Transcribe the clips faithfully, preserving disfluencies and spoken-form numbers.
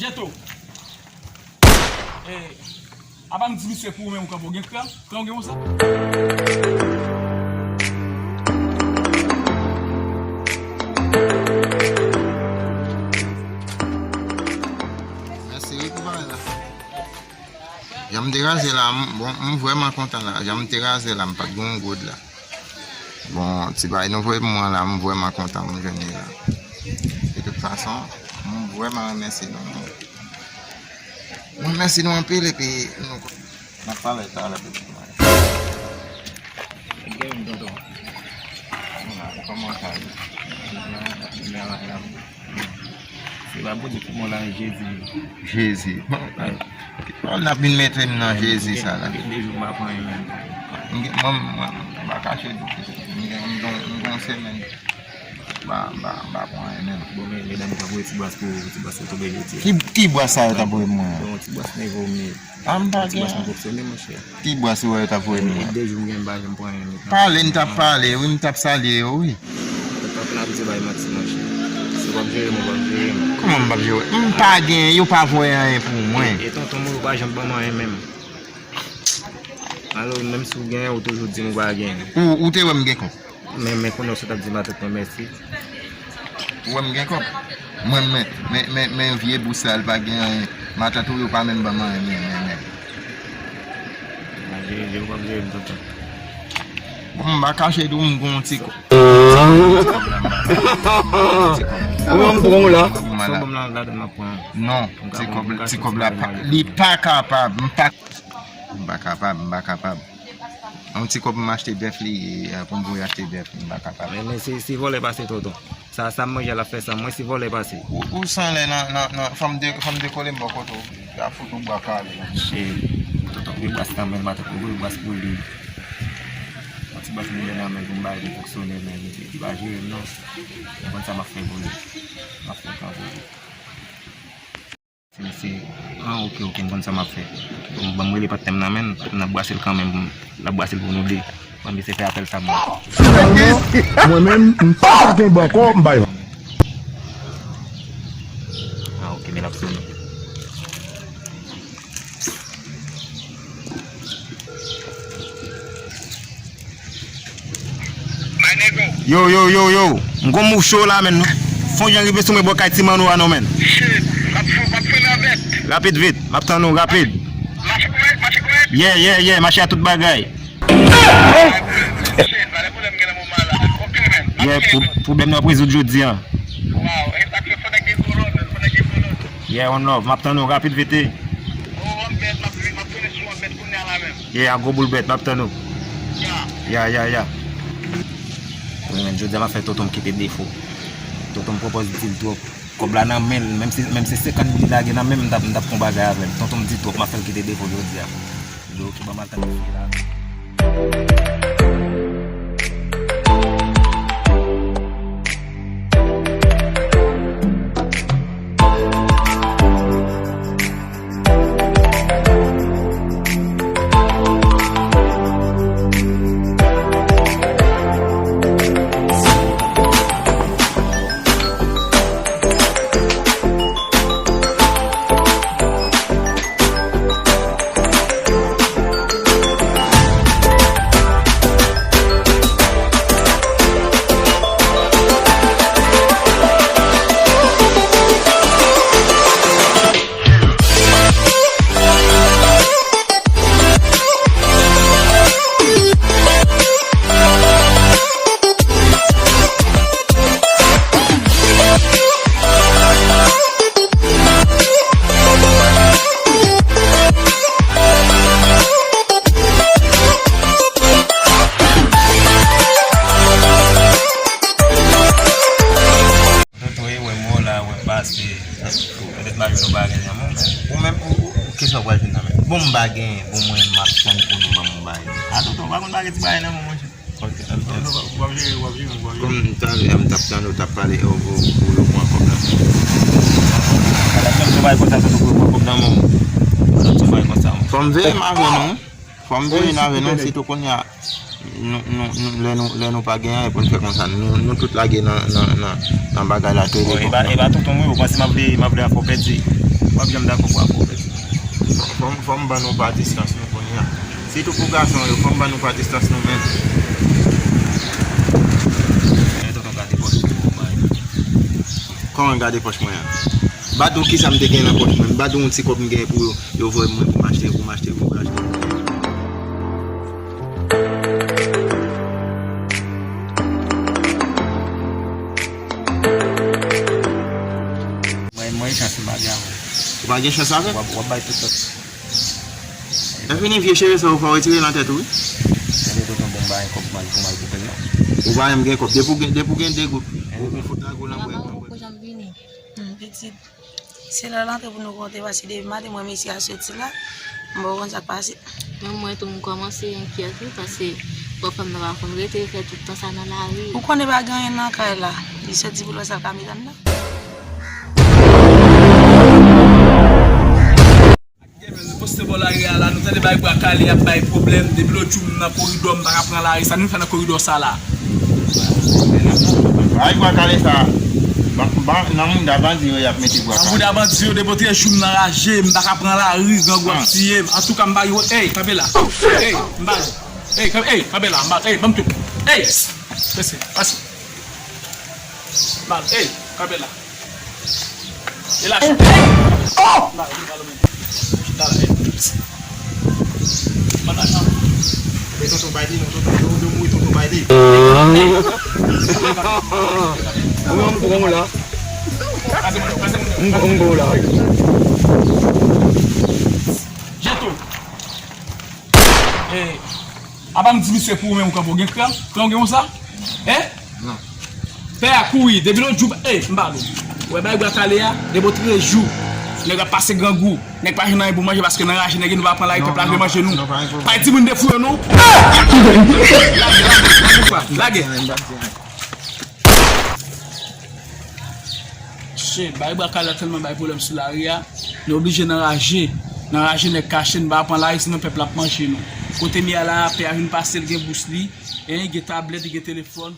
Eto. Eh, apa m di misye pou ou menm ou kanpe, ou gen kran? Kran ou gen konsa? Mèsi wi pou bagay la. Jan m te raze la, m, bon, m vrèman kontan la. Jan m te raze la, m pa t gen yon goud la. Bon, ti bagay nou voye pou mwen la, m vrèman kontan m jwenn li la. De tout fason, m vrèman remèsye nou. M remèsye nou anpil epi nou, n ap pale talè pitit mwen. Gen yon tonton. Vwala, kòman sa ye? Se pa Bondye ki mò la, Jezi. Jezi. Bon, n ap vin mete m nan Jezi sa la. Gen de jou m pa pran anyen menm. M gen, mwen, mwen, m pa kache di w, m gen, m gen, m gen yon semèn. M pa, m pa, m pa pran anyen menm. Bon, men, medam, pa voye ti bwas pou, ti bwas la tonbe jodi a. Ki, ki bwas sa yo t ap voye pou mwen an? Bon, ti bwas nève w, men. A, m pa gen. Ti bwas m fonksyone, monchè. Ki bwas ou wè yo t ap voye pou mwen? E de jou m gen, m pa janm pran anyen, men. Pale, m t ap pale, wi, m t ap salye yo, wi. Tonton, pa vin abitye bay manti, monchè. Si w p ap jere m, ou p ap jere m. Kòman m p ap jere w? M pa gen, yo pa voye anyen pou mwen. E, e tonton mwen, yo pa janm ban m anyen menm. Alò, menm si w genyen, ou toujou di m ou pa genyen. Ou, ou te wè m gen kòb? Men, men kounye a w sot ap di matant mwen mèsi. Ou wè m gen kòb? Mwen, men, men, men, men vye bous sa, l pa gen anyen. Matant ou yo pa menm ban m anyen, men, men, men. Manje, je w ap jere m tonton. Bon, m pa kache di w m gon ti kòb. Ou wè m pran w la? Sa w ban m la, ladan m ap pran. Non, ti kòb, ti kòb la, pa, li pa kapab, m pa, m pa kapab, m pa kapab. Yon ti kòb m achte bèf li ye, pou m voye achte bèf, m pa kapab. Men, men se, se vòlè pase tonton. Sa, sa m manje a l ap fè san mwen, se vòlè pase. Ou, ou sanlè nan, nan, nan, fò m de-, fò m dekole m bò kote w. Y a fout ou bwa kale. Shit. Tonton voye bwas nan men l, matant mwen voye bwas pou li. Yon ti bwas m gen nan men l pou m bay li fonksyone, men li, li pa jere m non. Mwen konn sa m ap fè pou li. M ap fè tan pou li. Se, se, ah, ok, ok, m konn sa m ap fè. Bon, ban m rele patnè m nan, men, patnè m nan ap brase l kanmenm, l ap brase l pou nou de. Ban m eseye fè apèl sa, mwen. Mwen menm, m pa ka kenbe ankò, m bay. Ah, ok, men l ap sone. Yo, yo, yo, yo. M gon mouv cho la, men. Fon jan rive sou mwen bò kay ti Manno a non, men. Rapid vit, m ap tann ou rapid. Yeah, yeah, yeah, mache a tout bagay. Yeah, pou, pwoblèm nou ap rezoud jodi a. Yeah, one love, m ap tann ou rapid vite. Yeah, a gwo boul bèt, m ap tann ou. Ya, ya, ya. Wi, men, jodi a m ap fè tonton m kite defo. Tonton m pran pòz itil twòp. Kòb la nan men l, menm si, menm si senkant li lage nan men m, m t ap, m t ap fè yon bagay avè l. Tonton m di twòp, m ap fè l kite defo jodi a. Yo, ki ban m al tann fi la. Tonton, e wè mò la, wè pase. Petèt m pa jwenn yon bagay nan men w. Ou menm, ou, ou, ou, kisa w pral jwenn nan men m? Bon, m pa genyen, bon, mwen, m ap tann pou nou ban m yon bagay. A, tonton, ou pa konn bagay ti bagay nan men w, monchè. Ok, tonton, w ap jere, w ap jere, w ap jere. Kòm talè a m t ap tann ou t ap pale, ou, ou, ou, ou pran kòb la. Sa t ap fè m yon bagay konsa, tonton, pou yo pran kòb nan men w. Sa t ap fè m yon bagay konsa, wi. Fò m veye m avè nou. Fò m veye n avè nou, sitou kounye a, nou, nou, nou, lè nou, lè nou pa gen anyen pou n fè konsa, nou, nou tout lage nan, nan, nan, nan bagay la, telefòn. E pa, e pa tonton mwen, ou panse m ap veye, m ap veye fè w pèdi. W ap janm dakò pou afè w pèdi. Fò, fò m, fò m ban nou pa distans nou kounye a. Sitou pou gason yo, fò m ban nou pa distans nou menm. Men tonton gade pòch mwen, bay. Kòman gade pòch mwen an? Badou, kisa m te gen nan pòch mwen? M badou yon ti kòb m gen pou yo, yo voye mwen pou m achte, pou m achte, pou m achte. Mwen, mwen chans m pa gen avè w. Ou pa gen chans avè l? W ap, w ap bay tout lòt. Lè fini vye cheve sa ou fè w retire nan tèt ou wi. Tande tonton, bon, m pa gen kòb pou m al, pou m al koupe l non. Ou pa menm gen kòb. Depi w gen, depi w gen de goud, ou, ou fout lage w nan bwè. Papa, ou janm vini. Hmm, pitit. Se lè l antre pou nou konte, paske depi maten mwen mesye a soti la, m pa konn sa k pase. Menm mwen tou m kòmanse enkyèt wi, paske bòfrè m nan pa konn rete, fè tout tan sa nan lari. Ou konnen pa gen anyen nan kay la. Li soti pou l wè sa l ka met anndan. Gen men, nou poste bò lari a la, nou tande bay bwa kale ap bay pwoblèm. Depi lòt jou m nan koridò, m pa ka pran lari. Sa nou fè nan koridò sa la? Bay bwa kale sa. Ban, ban, nan mouda bandi yo y ap mete bwa kale. Nan mouda bandi yo, depi trèz jou m nan raje, m pa ka pran lari, grangou ap tiye m. Antouka, m pa gen, ey, kanpe la. Ey, m pa, ey, kanpe, ey, kanpe la, m pa, ey, ban m tout. Ey, pase, pase. M pa, ey, kanpe la. E la, ey! Oh! Chita la, ey. Ban lajan. E tonton Biden, non, tonton, yo, yo mouri tonton Biden. Ou menm, ou menm la. Pase mwen, pase mwen. M, m, m, la. Jeto. Eh, apa m di misye pou ou menm ou kanpe, ou gen kran? Kran ou gen konsa? Hein? Non. Pè a kouri, depi lòt jou, eh, m ba nou. Ou wè bay bwa kale a, depi trèz jou, nèg ap pase grangou, nèg pa jwenn anyen pou manje paske nan raje nèg nou pa pran lari, pèp la vle manje nou. Pa di moun defouye non. Lage, lage, lage, lage. Shit, bay bwa kale a tèlman bay pwoblèm sou lari a, nou oblije nan raje. Nan raje nèg kache, nou pa pran lari, sinon pèp la ap manje nou. Kote m ye a la, pè a vin pase, l gen bous li, en, gen tablèt, li gen telefòn.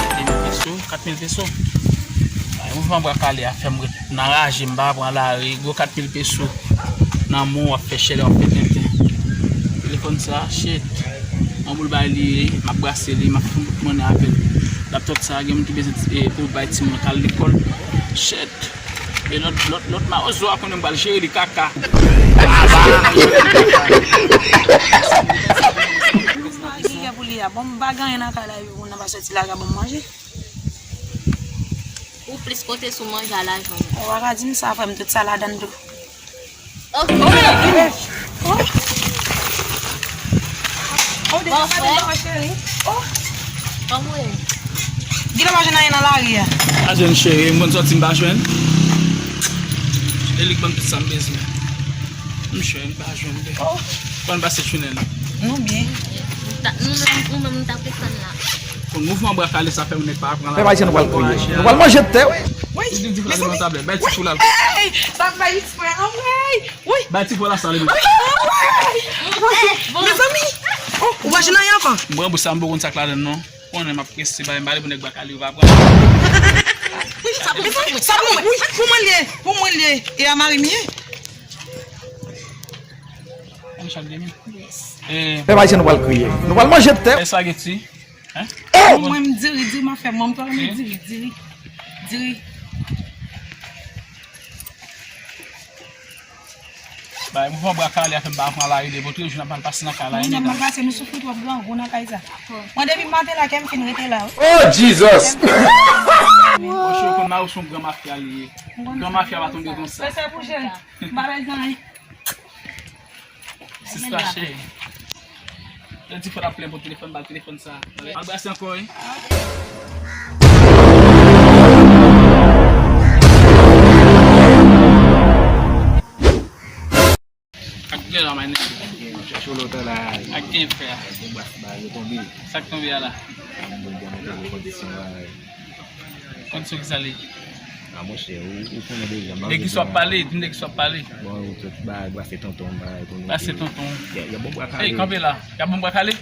Kat mil peso, kat mil peso. Ay, mouvman bwa kale a fè m ret nan raje, m pa pran lari, gwo kat mil peso nan men w, w ap fè chèlè, w ap fè tenten. Telefòn sa, shit. Yon boul bay li ye, m ap brase li, m ap fè yon bout monnen avè l. Laptòp sa, gen moun ki bezwen ti, eh, pou bay timoun k al lekòl. Shit. E lòt, lòt, lòt mawozo a konnen m pral jere li kaka. Ki gen pou li a? Bon, m pa gen anyen nan kay la, epi moun nan pa soti la, ka ban m manje. Ou plis konte sou manje a lajan. Ou pa ka di m sa, frè m, tout sa ladan tou. Oh, oh, oh. Oh, deja pa devan, cheri. Oh. Kòman w ye? Gina pa jwenn anyen nan lari a. Pa jwenn cheri, m konn sòti m pa jwenn. E li k ban m tout sa m bezwen. M jwenn, m pa jwenn de. Oh. Kòman pase jounen nan? Nou byen. Nou menm, nou menm, nou t ap ret tann la. Bon, mouvman bwa kale sa fè moun nèg pa pran la. Pèp ayisyen, nou pral kriye. Nou pral manje tè, wi. Wi. Ou di di pou la devan tablèt, bay ti pou la. Ey, sa fè eksprè, anmwey. Wi. Bay ti pou la sa, li. Anmwey. Mezanmi. Oh, ou pa jwenn anyen ankò? M pran bous sa, m poko konn sa k ladan l non. Konnen m ap prese, bay, m pale pou nèg bwa kale yo pa pran. Wi, sa pou mwen, sa pou mwen. Wi, pou mwen l ye, pou mwen l ye. E a mari m ye. Ann chak demi. Yes. Pèp ayisyen, nou pral kriye. Nou pral manje tè. Espageti. Hein? Oh! Mwen, m diri, diri, m ap fè, mwen, m twa, mwen, diri, diri. Diri. Bay, mouvman bwa kale a fè m pa pran lari de bon, trèz jou n ap mal pase nan kay la, mwen, n ap mal pase, nou soufri twòp, grangou nan kay sa. Mwen, depi maten la, kè m fin rete la, wi. Oh, Jesus! Monchè, ou konn mari w se yon gran mafya li ye. Gran mafya pa tonbe konsa. Fè sa pou cheri. M pa bezwen anyen. Sista cheri. Lè di fò l ap plen pou telefòn, ba l telefòn sa. Al brase ankò, wi. Ak gen la, my nigga. Chèche w lontan la. Ak gen fè a. Gen bras ba yo tonbe. Sa k tonbe a la? Mwen gen mete l kondisyon bagay. Kondisyon ki sa li? Ah, monchè, ou, ou konnen deja, m pa De ki bezwen sa w ap pale? Di m de ki sa w ap pale. Bon, ou tout ba, brase tonton, ba, pou nou Brase di tonton. Y a, y a bon bwa Ey, kale. Kanpe la. Y a bon bwa kale?